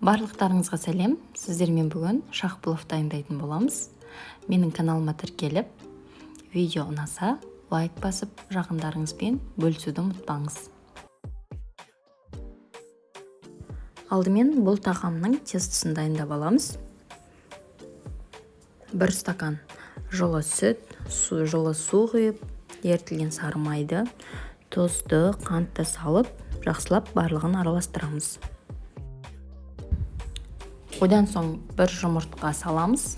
Барлықтарыңызға сәлем. Сіздермен бүгін шах плов дайындайтын боламыз. Менің каналыма тіркеліп, видео ұнаса, лайк басып, жақындарыңызбен бөлісуді ұмытпаңыз. Алдымен бұл тағамның тестосын дайындап аламыз. 1 стакан жылы сүт, жылы су құйып, ерітілген сары майды, тұзды, қантты салып, жақсылап барлығын араластырамыз. Одан соң 1 жұмыртқа саламыз.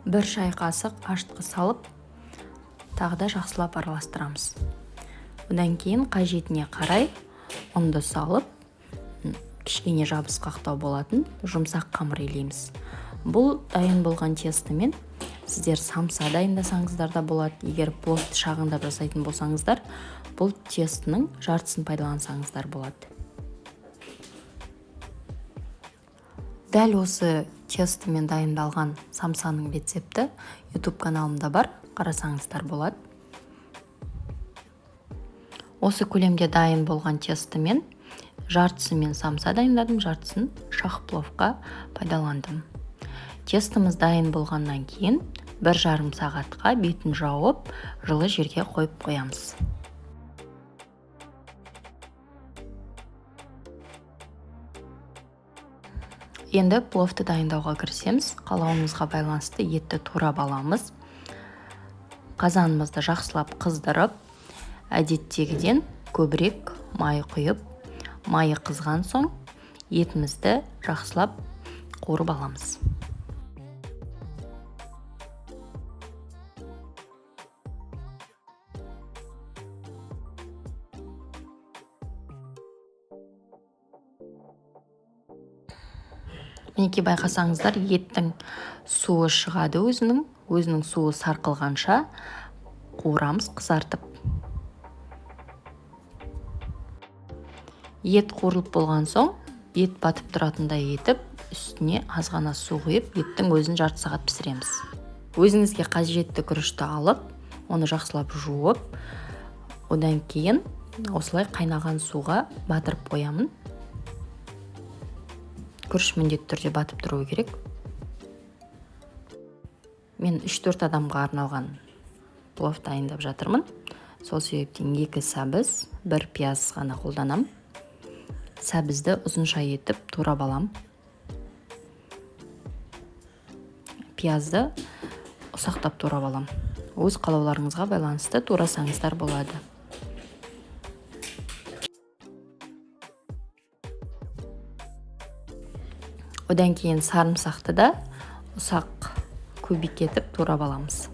1 шай қасық ашытқы салып, тағы да жақсылап араластырамыз. Одан кейін қажетіне қарай ұнды салып, кішкене жабысқақтау болатын жұмсақ қамыр илейміз. Бұл дайын болған тестомен сіздер самса дайындасаңыздар да болады. Егер пловты шағындап жасайтын болсаңыздар, бұл тестінің жартысын пайдалансаңыздар болады. Дәл осы тестомен дайындалған самсаның рецепті YouTube каналымда бар, қарасаңыздар болады. Осы көлемде дайын болған тестомен жартысымен самса дайындадым, жартысын шах пловқа пайдаландым. Тестомыз дайын болғаннан кейін 1,5 сағатқа бетін жауып, жылы жерге қойып қоямыз. Енді пловты дайындауға кірісеміз. Қалауымызға байланысты етті турап аламыз. Қазанымызды жақсылап қыздырып, әдеттегіден көбірек май құйып, майы қызған соң етімізді жақсылап қуырып аламыз. Мінекей байқасаңыздар, еттің суы шығады өзінің суы сарқылғанша қуырамыз қызартып. Ет қуырылып болған соң, ет батып тұратындай етіп, үстіне аз ғана су құйып, еттің өзін жарты сағат пісіреміз. Өзіңізге қажетті күрішті алып, оны жақсылап жуып, одан кейін осылай қайнаған суға батырып қоямын. Күріш міндетті түрде батып тұруы керек. Мен 3-4 адамға арналған плов дайындап жатырмын. Сол себептен 2 сәбіз, 1 пияз ғана қолданам. Сәбізді ұзынша етіп турап алам. Пиязды ұсақтап турап алам. Өз қалауларыңызға байланысты турасаңыздар болады. Одан кейін сарымсақты да ұсақ кубик етіп турап аламыз.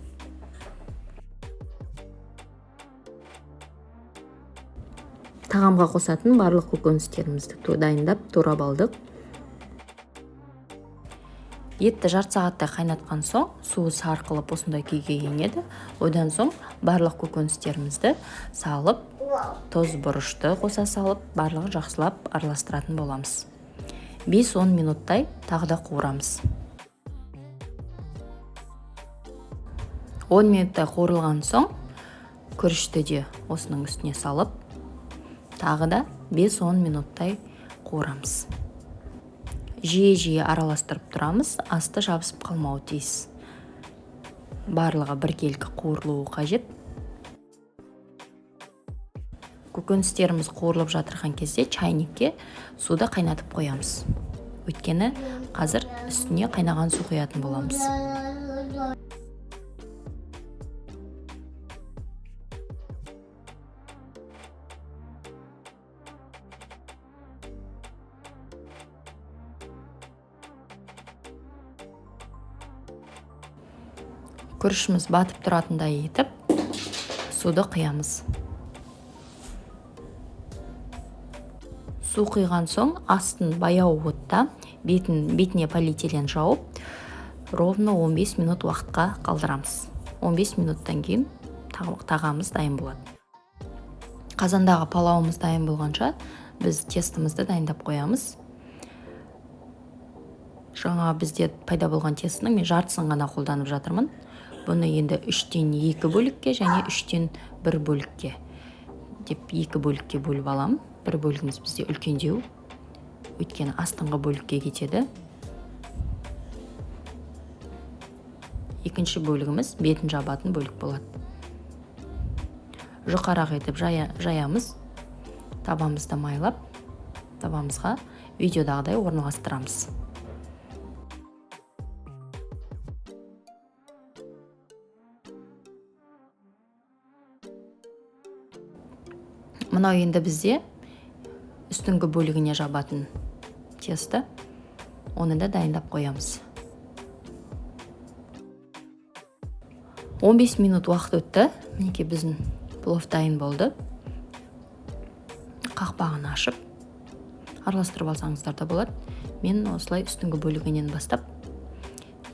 Тағамға қосатын барлық көкөністерімізді дайындап турап алдық. Етті жарты сағаттай қайнатқан соң суы сарқылып осындай күйге енеді. Одан соң барлық көкөністерімізді салып, тұз бұрышты қоса салып, барлығын жақсылап араластыратын боламыз. 5-10 минуттай тағы да қуырамыз. 10 минуттай қуырылған соң күрішті де осының үстіне салып, тағы да 5-10 минуттай қуырамыз. Жиі-жиі араластырып тұрамыз, асты жабысып қалмауы тиіс. Барлығы біркелкі қуырылуы қажет. Көкөністеріміз қуырылып жатырған кезде чайникке суды қайнатып қоямыз. Өйткені қазір үстіне қайнаған су құятын боламыз. Күрішіміз батып тұратындай етіп суды құямыз. Су құйған соң астын баяу отта бетіне полиэтилен жауып, ровно 15 минут уақытқа қалдырамыз. 15 минуттан кейін тағамыз дайын болады. Қазандағы палауымыз дайын болғанша біз тестомызды дайындап қоямыз. Жаңа бізде пайда болған тестоның мен жартысын ғана қолданып жатырмын. Бұны енді 3-тен 2 бөлікке және 3-тен 1 бөлікке деп 2 бөлікке бөліп аламын. Бір бөлігіміз бізде үлкендеу, өйткені астыңғы бөлікке кетеді. Екінші бөлігіміз бетін жабатын бөлік болады. Жұқарақ етіп жаямыз. Табамызды майлап, табамызға видеодағыдай орналастырамыз. Мынау енді бізде үстіңгі бөлігіне жабатын тесто. Оны да дайындап қоямыз. 15 минут уақыт өтті. Мінекей біздің плов дайын болды. Қақпағын ашып араластырып алсаңыздар да болады. Мен осылай үстіңгі бөлігінен бастап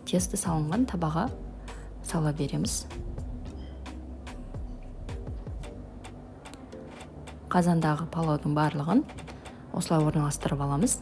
тесто салынған табаға сала береміз. Қазандағы палаудың барлығын осылай орналастырып аламыз.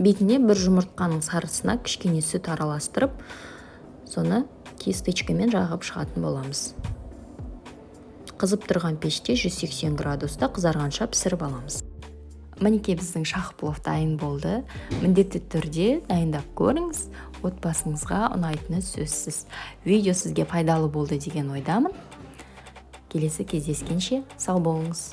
Бетіне бір жұмыртқаның сарысына кішкене сүт араластырып, соны кисточкамен жағып шығатын боламыз. Қызып тұрған пеште 180 градуста қызарғанша пісіріп аламыз. Мінекей біздің шах плов дайын болды. Міндетті түрде дайындап көріңіз, отбасыңызға ұнайтыны сөзсіз. Видео сізге пайдалы болды деген ойдамын. Келесі кездескенше сау болыңыз.